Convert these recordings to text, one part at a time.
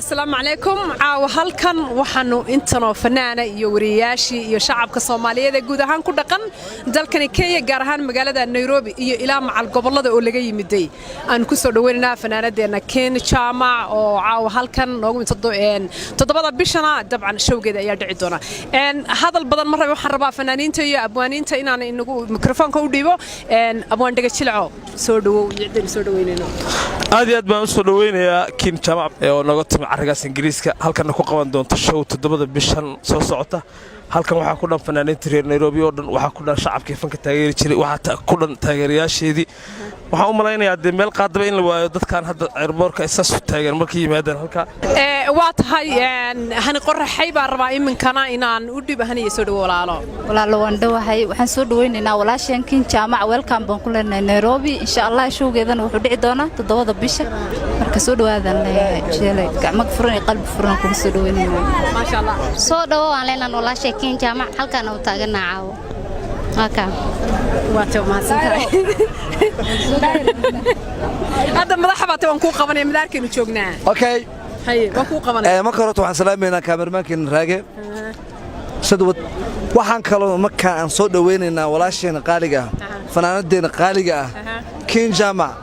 Asalaamu calaykum. Caawa halkan waxaanu intanoo fanaana iyo wariyayaashii iyo shacabka Soomaaliyeed ee guud ahaan ku dhaqan dalkani Kenya, gaar ahaan magaalada Nairobi iyo ilaa macal gobollada oo laga yimiday, aanu ku soo dhoweynaynaa fanaanadeenna Kiin Jaamac oo caawa halkan noogu 7-da bishana dabcan showgeeda ayaa dhici doona. Hadal badan ma rabe, waxaan rabaa fanaaniinta iyo abwaaniinta inaan inagu mikrofoonka u dhiibo. Abwaan Dhega Jilco, soo dhawow iyo ciddaynu soo dhaweynayno. Aad iyo aad baan u soo dhoweynayaa Kiin Jaamac oo nooga timi carrigaas Ingiriiska, halkanna ku qaban doonto show 7-da bishan soo socota. Halkan waxaa ku dhan fanaaniinta reer Nairobi oo dhan, waxaa ku dhan shacabkii fanka taageeri jiray, waxaa ku dhan taageerayaasheedii. Waxaan u malaynayaa dee meel qaadaba in la waayo dadkan hadda airportka ay saas u taagan markay yimaadaan halkaa. Waa tahay. Hani Qoraxay baan rabaa iminkana inaan u dhibo. Haniya, soo dhawo walaalo. Walaalo, waan dhowahay. Waxaan soo dhawaynaynaa walaasheen Kiin Jaamac. Welcome baan ku leenahay Nairobi. Insha Allah showgeedana wuxuu dhici doonaa 7-da bisha. Marka soo dhawaadaan leeyahay, jeelay gacmo furan iyo qalbi furan kugu soo dhawaynayna. Maasha Allah. Soo dhawo waan leenahay walaashay Kiin Jaamac, halkaan u taaganaa caawo. Waa Waa tahay, mahadsantahay. Hadda madaxa baatay, waan kuu qabanaya, madaarkaynu joognaa. Okay. Haye, waan kuu qabanaya. Marka horeta waxaan salaamaynaa kaamermaankeena Raage Sadwad. Waxaan kaloo markaa aan soo dhowaynaynaa walaasheena qaaliga ah, fanaanadeenna qaaliga ah, Kiin Jaamac.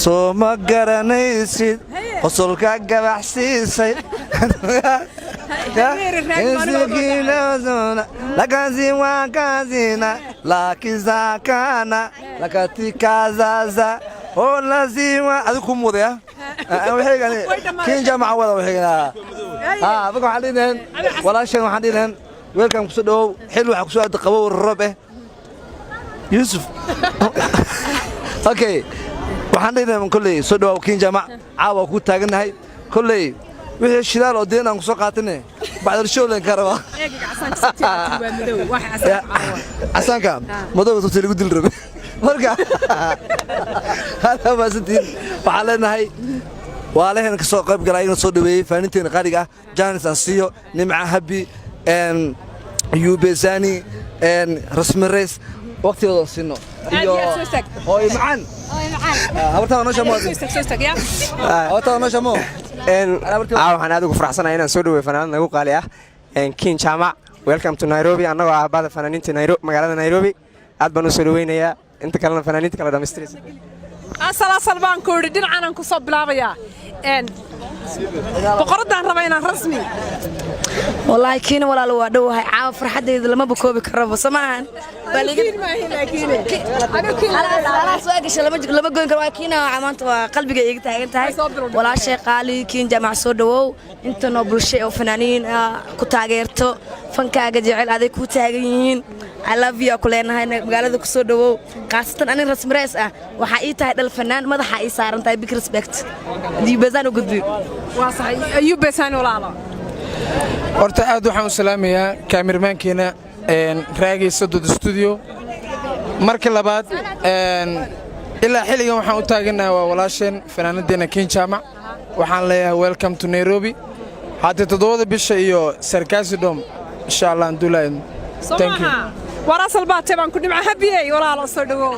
Soo ma garanaysid qosolka gabaxsiisay lakaziwakazina lakizakana lakatikazaza oo laziwa adigu ku mudaya Kiin Jaamac wada waxaygan. Marka waxaan dhihi lahayn walaasheen, waxaan dhihi lahayn weelkan kusoo dhawow. Xil waxaa kusoo aada qabow roob eh, Yuusuf. Okay, waxaan dhihi lahayn kolley soo dhawow Kiin Jaamac. Caawa ku taagannahay kolley wixii shidaal oo deen aan ku soo qaatane bacdal showlen ka rabaa. Casaanka madowga sabta lagu dili rabe. Marka hada maasantiin, waxaan leenahay waalaheen ka soo qayb galay, ayagana soo dhaweeyey faaninteena qaaliga ah, Janis Ansiyo, Nimca Habi, Yubesani, Rasmi Reys, waqtigooda siino iyo hooyo macaan, habartaa noo shamo, habartaa noo shamo. Caawa waxaan aad ugu faraxsanahay inaan soo dhaweey fanaanad nagu qaali ah, Kiin Jaamac. Welcome to Nairobi. Annagoo ah bahda fanaaniinta magaalada Nairobi, aad baan u soo dhaweynayaa. Inta kalena fanaaniinta kale dhamaystiraysa. Asal asal baan ku idhi, dhinacanaan ku soo bilaabayaa. Boqoraddaan rabaa inaan rasmi. Wallaahi Kiina, walaal, waa dhowahay. Caawa farxaddayda lama bakoobi karaba, soo maahan? Waa gasha, lama goyn karo. Waa Kiina, maanta waa qalbiga iiga taagan tahay walaashay qaali Kiin Jaamac. Soo dhawow. Intanoo bulsho oo fanaaniin ku taageerto, fankaaga jecel, aday kuu taagan yihiin. I love you ku leenahay. Magaalada ku soo dhawow, khaasatan anin Rasmi Reys ah waxaa ii tahay dhal fanaan, madaxa ii saaran tahay. Big respect. Diibasaan u gudbiyo. Waa saxay, ayuu beesaan walaalo. Horta aad waxaan u salaamayaa kaamirmaankeena Raagay Sodod Studio. Marka labaad, ilaa xilligan waxaan u taagannahay waa walaasheen fanaanadeenna Kiin Jaamac. Waxaan leeyahay welcome to Nairobi. Haddee 7-da bisha iyo Sarkasidom, insha Allah anduulayn. War asal baatee baan ku dhimca habiyey. Walaalo, soo dhawow.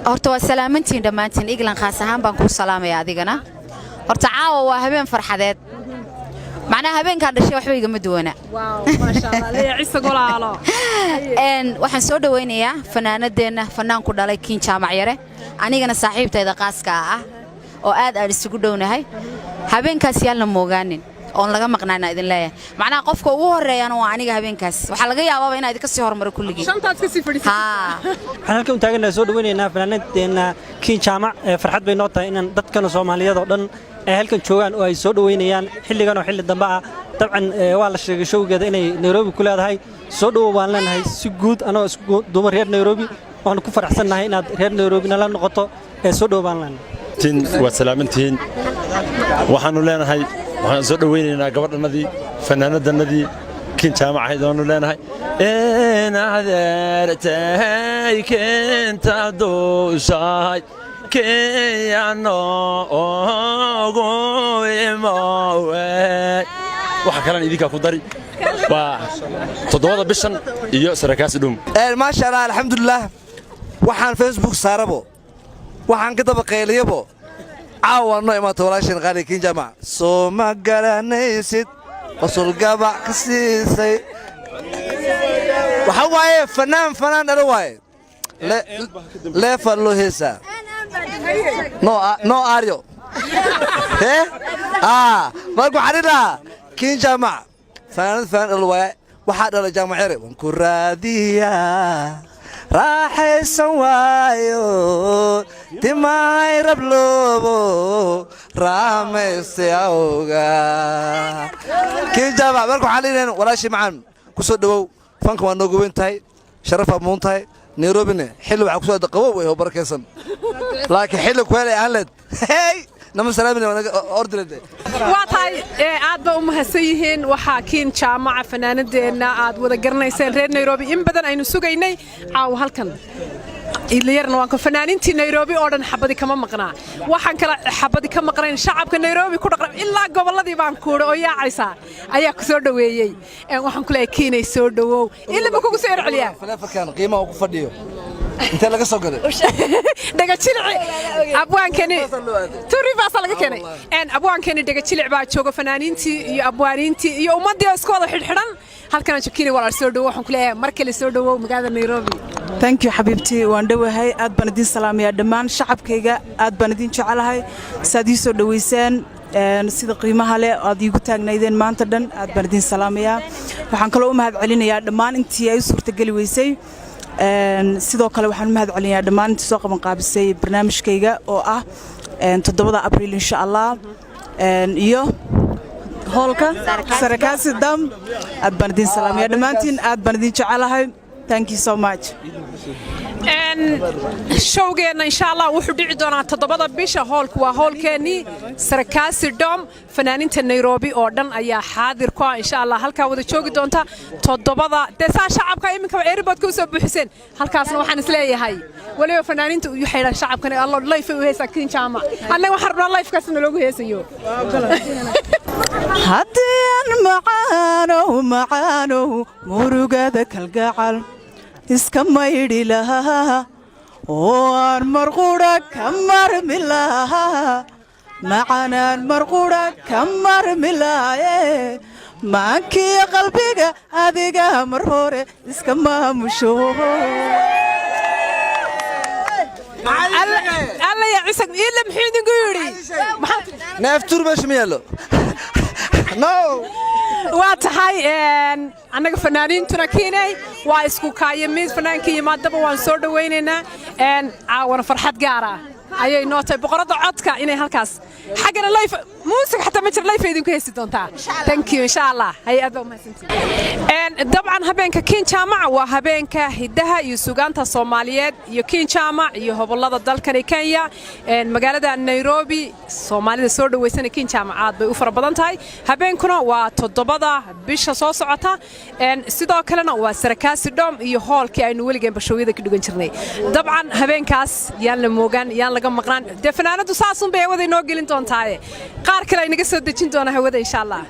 Horta waa salaamantiin dhammaantiin. Iglan, khaas ahaan baan kuu salaamaya adigana. Horta caawa waa habeen farxadeed, macnaha habeenkaan dhashay waxba igama duwana. Waxaan soo dhawaynayaa fanaanadeenna, fanaanku dhalay, Kiin Jaamac Yare, anigana saaxiibtayda qaaska ah oo aad aan isugu dhownahay. Habeenkaas yaalna moogaanin oon laga maqnaana idin leeyahay. Macnaha qofka ugu horreeyana waa aniga. Habeenkaas waxaa laga yaabaaba inaa idinka sii hormaro kulligii. Waxaan halkan u taaganaha soo dhaweynaynaa fanaanadeenna Kiin Jaamac. Farxad bay noo tahay inaan dadkana Soomaaliyeed oo dhan ay halkan joogaan oo ay soo dhoweynayaan xilligan oo xilli dambe ah. Dabcan waa la sheegay showgeeda inay Nairobi ku leedahay. Soo dhowow baan leenahay si guud anagoo isku duuma reer Nairobi. Waxaanu ku faraxsannahay inaad reer Nairobi nala noqoto. Ee soo dhowow baan leenahay. Waad salaamantihiin. Waxaannu leenahay waxaan soo dhoweynaynaa gabadhannadii, fanaanadannadii Kiin Jaamac ahayd. Waannu leenahay inadeertay keenta duushahay kenyano ogu imowe. Waxa kalena idinkaa ku dari. Waa 7-da bishan iyo Sarakaasi Dhum. Maasha Allah, alxamdulilah. Waxaan Facebook saarabo, waxaan ka daba qayliyabo. Caawa waa noo imaata walaasheen qaali Kiin Jaamac. Soo ma garanaysid qosul gabac ka siisay? Waxa waaye fanaan, fanaan dhalo waaye. Leefa loo heesaa, no aaryo. Hee, marka waxaan dhihi lahaa Kiin Jaamac fanaanad, fanaan dhalo waaye. Waxaa dhalay Jaamac Yare. Waan ku raadiyaa, raaxaysan waayo, timahay rabloobo raamaysta awga. Kiin Jaamac, marka waxaan leeyahay walaashii macaan, ku soo dhowow fanka. Waa noogu weyn tahay, sharafaa muun tahay. Nairobina xilli waxaa kusoo aada qabow wey oo barakaysan, laakiin xilli kuhel ay ahaan leed, hey, nama salaamin ordilede. Waa tahay, aad ba u mahadsan yihiin. Waxaa Kiin Jaamaca, fanaanadeenna aad wada garanayseen, reer Nairobi in badan aynu sugaynay, caawa halkan Iidlayarna waan ka fanaaniintii Nairobi oo dhan xabadi kama maqnaa. Waxaan kale xabadi ka maqnayn shacabka Nairobi ku dhaqan ilaa gobolladii baan kuudha oo yaacaysaa ayaa ku soo dhoweeyey. Waxaan ku leeyahay, Kiinay, soo dhowow. Ilama kugu soo erceliyaa. Faleefarkan qiimaha uu ku fadhiyo intee laga soo gaday? Dhegajilic abwaankani turibaasa laga keenay. Abwaankani Dhegajilic baa jooga. Fanaaniintii iyo abwaaniintii iyo ummaddii oo isku wada xidhxidhan halkan Kiinay, walaal, soo dhowow. Waxaan ku leeyahay mar kale soo dhowow magaalada Nairobi. Thank you, xabiibtii, waan dhowahay. Aad baan idiin salaamayaa dhammaan shacabkayga. Aad baan idin jecelahay saad ii soo dhowayseen, sida qiimaha leh aad iigu taagnaydeen maanta dhan. Aad baan idiin salaamayaa. Waxaan kaloo u mahad celinayaa dhammaan intii ay u suurtageli weysay. Sidoo kale waxaan u mahad celinayaa dhammaan intii soo qaban qaabisay barnaamijkayga oo ah 7-da Abriil, insha Allah, iyo hoolka Sarakaasi Dam. Aad baan idiin salaamayaa dhammaantiin. Aad baan idin jecelahay. Thank you so much. Showgeenna, insha Allah, wuxuu dhici doonaa 7-da bisha. Hoolku waa hoolkeennii Sarakaasi Dom. Fanaaninta Nairobi oo dhan ayaa xaadir ku ah, insha Allah, halkaa wada joogi doonta 7-da. Dee saa shacabka iminkaba airportka usoo buuxiseen halkaasna, waxaan isleeyahay weliba fanaaniinta waxay dhahan shacabkani allo live ay u heesaa Kiin Jaamac. Annaga waxaan rabnaa livekaasna loogu heesayo. Haddii aan macaanow, macaanow, murugada kalgacal iska maydhi lahaa oo aan marqudha ka marmi lahaa, macanaan marqudha ka marmi lahaaye, maankii qalbiga adiga mar hore iska maamusho. Alla ya Ciise, Iile muxuu idinku yidhi? Neeftuur meesha ma yaallo, no. Waa tahay, annaga fanaaniintuna Kiinay waa isku kaayamid. Fanaankii yimaadaba waan soo dhowaynaynaa. Caawana farxad gaara ayay noo tahay boqoradda codka inay halkaas xaggana live muusig xataa ma jira, live idinku heesi doontaa. Thank you, insha Allah. Hay, aad baa umahadsantihiin. Dabcan habeenka Kiin Jaamaca waa habeenka hiddaha iyo sugaanta Soomaaliyeed iyo Kiin Jaamac iyo hobollada dalkani Kenya. Magaalada Nairobi Soomaalida soo dhoweysana Kiin Jaamac aad bay u fara badan tahay. Habeenkuna waa 7-da bisha soo socota. Sidoo kalena waa Sarakaasi Dhoom iyo hoolkii aynu weligeen bashowyada ka dhugan jirnay. Dabcan habeenkaas yaan la moogaan, yaan laga maqnaan. Dee fanaanadu saasun bay hawada inoo gelin doontaaye, qaar kale ay naga soo dejin doona hawada, insha Allah.